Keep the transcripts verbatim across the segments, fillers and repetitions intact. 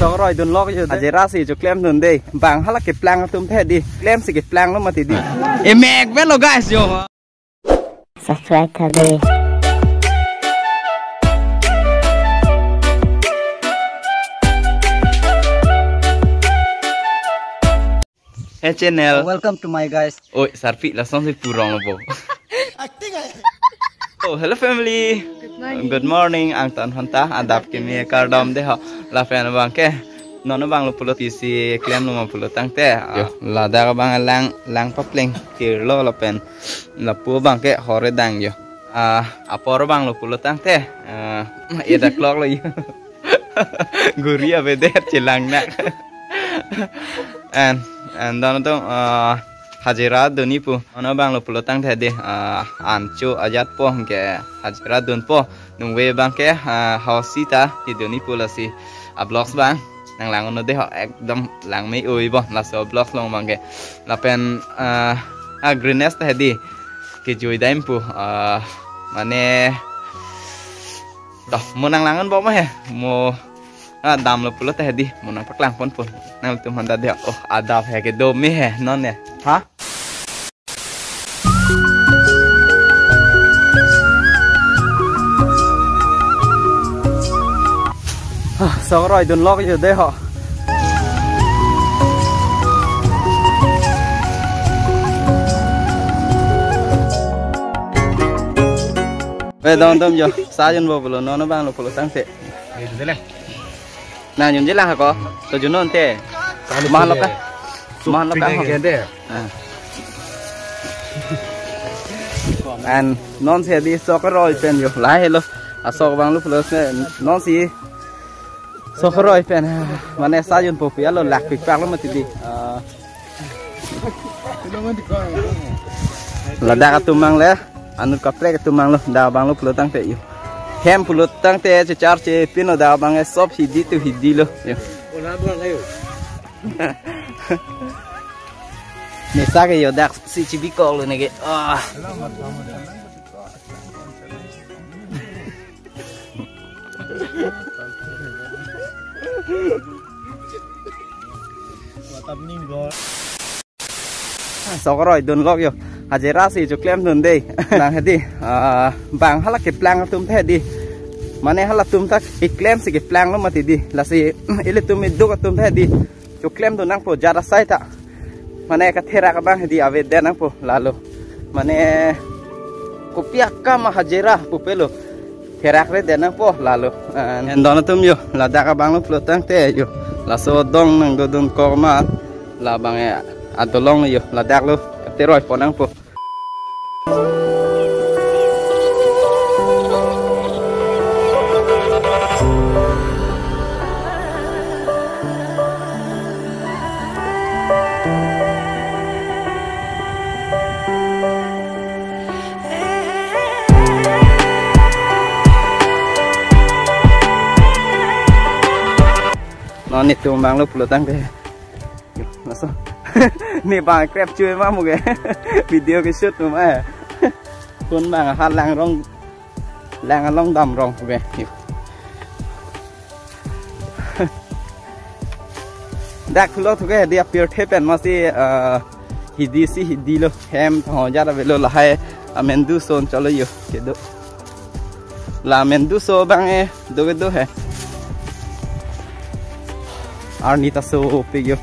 Sok roi dun lok yo. Hajira si choklem dun dei. Bang hala keplang atum the di. Klem si keplang lo mati di. Emek velo guys yo. Subscribe tha dei. Hey channel. Welcome to my guys. Oi, sarpi lason si purong lo bo. Acting aja. Oh, hello family. Good morning. Good morning, angtan honta, adap kimi kardom dei ho. Lapen abang ke, non abang lo pulo tisi klem lo ma pulo tangte. Ah, yo, ladak abang lang, lang papleng tirlo lapen lapu abang ke hore dang yo. Ah, apor abang lo pulo tangte. Ah, eda klok lo yo. Guri avedet chelang nak. And, and don atum, ah, hajira dunji pu. Non abang lo pulo tangte di, ah, ancho ajat po ke hajira dunpo. Nungve abang ke, ah, hausi ta kedunji pu lasi. A vlogs abang nanglang un-e dei ho, ekdom langme-oi bo laso vlogs along abang ke. Lapen, ah, a greenness ta di kejui dam pu, ah, mane, to, mo nanglang un bo ma he, mo, ah, dam lo pulo tangte di, mo nangpaklang pon pon. Nangtum handa dei, oh, adap he kedo me he, non he. Ha? Ah, sok roi dun lok yo dei ho. Eh, don atum yo, sa jun bo pulo, non abang lo pulo tangte. Nang jun je lang ko, to jun non te. Mahal lo ka? Mahal lo ka? Ping ke de. Ah. And non si di sok roi pen yo, lahelo. Asok abang lo pulo tangte, non si sok roi pen, mane sa jun po pi alo lak pik pak lo mati di. Ah. Ladak atum abang le, anut kaprek atum abang lo, dak abang lo pulo tangte yo. Hem pulo tangte chechar che pin lo, dak abang e sop hidi tu hidi lo yo. Mesa ke yo dak si chibi kok lo ne ke. Ah. Sok roi dun lok yo. Hajira si choklem dun dei. Bang he di, ah, bang hala keplang atum the di. Mane halatum ta keklem si keplang lo mati di. Lasi ilitum iduk atum the di. Choklem dun nangpo jara sai ta. Mane katherak abang he di avedet nangpo lalo. Mane kopi akam hajira pupe lo. Therak redet nangpo lalo. Eh, en don atum yo, ladak abang lo pulo tangte yo. Laso adong nangdodun kok ma, labang e adolong yo, ladak lo, kateroi pon nangpo. Non netum abang lo pulo tangte. Yo, laso. Ne bang krep chui ma muke. Video ke shoot ma. Kun bang ha lang rong. Lang along dam rong puke. Yo. Dak thulo thuke di apir the pen masi, eh, hidi si hidi lo hem thong jara avelo lahai amen du son cholo yo kedo. La amen du so abang e do kedo he. Arni ta sopik yo.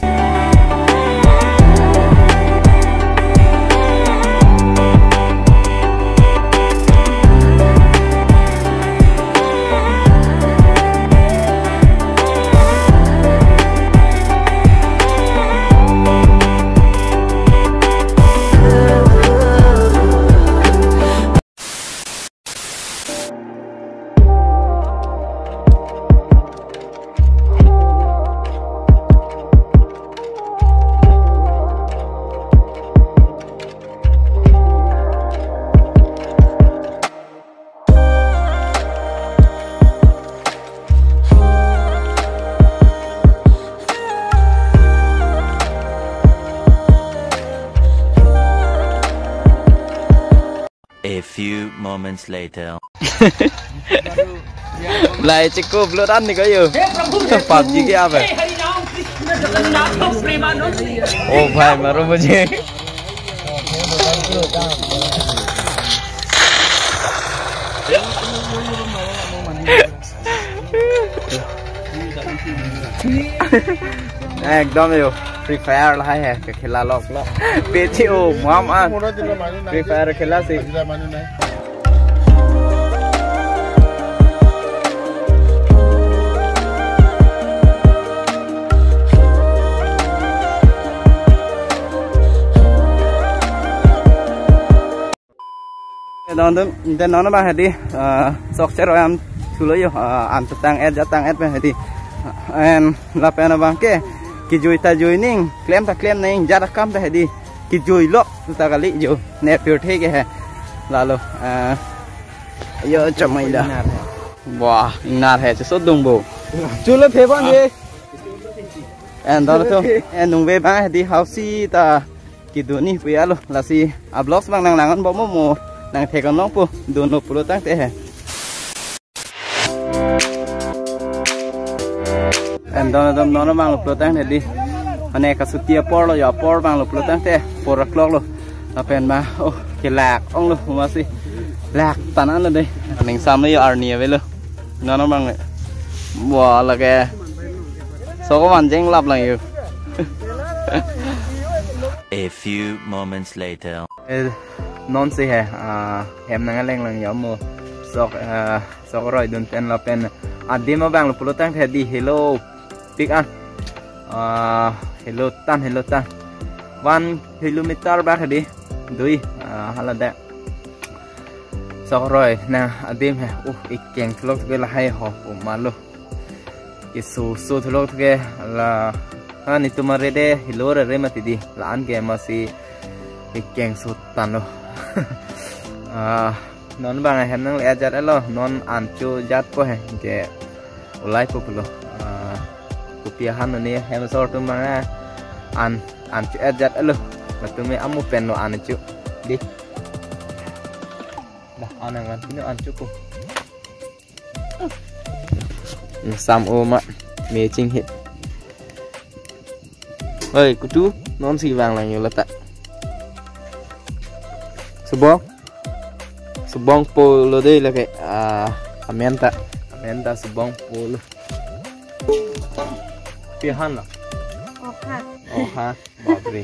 A few moments later. Lai cheko upload an ni kayo. Hey Prabhu, hey Prabhu, PUBG ke apa? Hey हरि राम कृष्ण जगन्नाथ Premanand. Oh bhai, maro mujhe. Ekdom yo, Free Fire lahai hai, kekhela lok lok. Peti o, mam an. Free Fire khela si. Don dum, den non abang hedi, ah, sok cheroi am thulo yo, ah, an tang et jat tang et pen hedi. En lapen abang ke, kejui ta jui ning, klem ta klem ning, jat akam ta hedi. Kejui lok, ta kali jo, ne pirthe ke he. Lalo, ah, yo chamai da. Wah, ingnar he, cheso dung bo. Chulo phe bang ye. En don to, en nungve bang hedi hausi ta. Kedun ni puya lo, lasi a vlogs bang nang langon bom mo, nang thekon long po, dunlo pulo tangte he. En don don non bang lo pulo tangte di. Mane kasuti apor lo, ya apor bang lo pulo tangte, four o'clock lo. Lapen ma, oh, kelak ong lo, masi. Lak tanan lo de. Ning sam lo ya arni avelo. Non bang le. Wah, lake. Sok man jenglap lang yo. A few moments later. Eh, non si he, ah, hem nang aleng lang yo mo. Sok, ah, sok roi dun pen lapen. Adim abang lo pulo tangte di hello. Pik an. Ah, hello tan, hello tan. One kilometer bak di. Dui, ah, hala de. Sok roi nang adim he. Uh, ikeng thelok ke lahai ho, umalo. Keso so thelok ke la, ha, netum arede helo rere mati di. La-an ke masi ikeng so tan lo. Ah, non bang hem nang le ajat lo, non an cho jat po he ke ulai po pulo. Ah, kopi ahan ni hem sor atum bang an, an cho ajat lo. Latum me amu pen lo an cho. Di. Dah, an nang an pino an cho po. Sam o ma, me ching hit. Oi, kutu, non si vang lang yo lata. Subong. Subong po lo de lake, ah, amen ta. Amen ta subong po lo. Pihan la. Oh ha. Oh ha, bapre.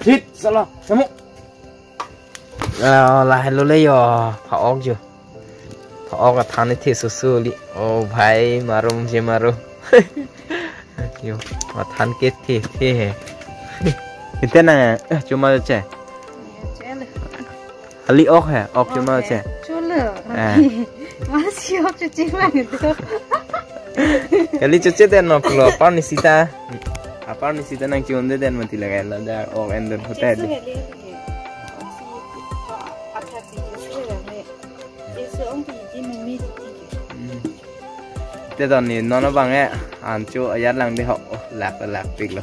Hit, sala, kamu. Ah, lahelo le yo, pha-ok jo. Pha-ok athan the susu li. Oh bhai, maro mujhe maro. Yo, athan ke the, the he. Ite na, eh, chuma che. Kali ok he, ok chuma che. Cholo. Eh. Masi ok che lang itu. Kali choche den no pulo, apar ni sita. Apar ni sita nang chiwon de den mati lagai la da ok en den hotel. Hmm. Te don ni non abang e, an cho ayat lang de ho, oh, lak lak pik lo.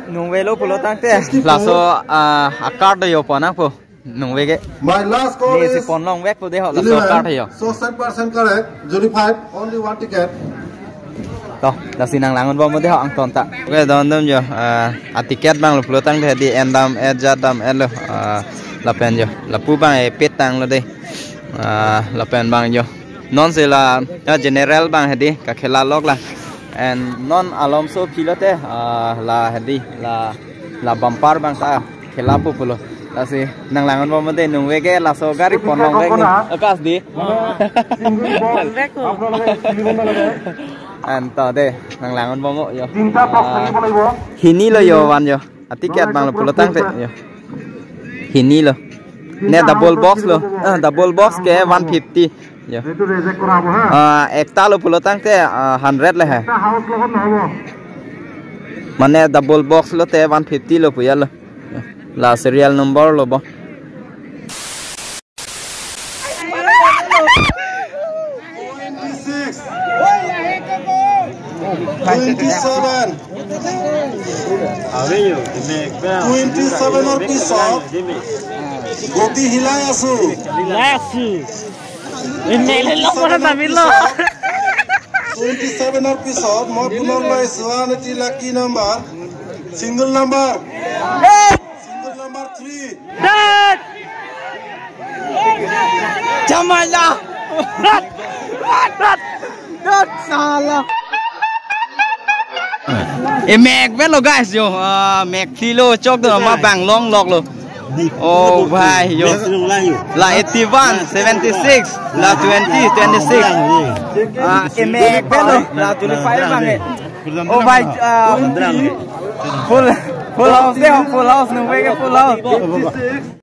Nungve lo pulo tangte, laso, ah, a-card do yo pon nang po. Nungve ke. My last call is eleven. Ni si pon long vek po de ho, laso card yo. So cent percent correct, Juni five, only one ticket. To, lasi nang langon bom de ho angton ta. Oke, don dam jo, ah, a-ticket bang lo pulo tangte di en dam et jat dam et lo, ah, lapen jo. Lapu bang e pet tang lo de. Ah, lapen bang jo. Non si la, ya, general bang hedi, kakhela lok la. And non alomso aphi lo te, ah, la hedi, la, la bumper bang ta khela po pulo. Lasi nang langon bom de nungve ke laso gari pon long vek ni. Akas di. And to de, nang langon bom yo. Ah, hini lo yo van yo. A-ticket bang lo pulo tangte yo. Hini lo. Ne double box lo. Ah, double box ke one fifty. Yo. Ah, ekta lo pulo tangte, ah, hundred le he. Mane double box lo te one fifty lo puya lo. La serial number lo bo. Twenty-six. Twenty-seven. Twenty-seven or piece of? Goti hilai asu. Hilai asu. Emek le lo mana namilo. Twenty-seven or pisot, mo punor lo isuan iti lucky number. Single number. Single number three. Dot. Jamala. Dot, dot, dot, sala. Emek pen lo guys yo. Ah, mek thi lo chok do ma bang long lok lo. Oh bhai yo. La eighty-one, seventy-six, la twenty, twenty-six. Ah, emek pen lo, la twenty-five bang eh. Oh bhai, ah, full, full house de, full house, nung ke full house.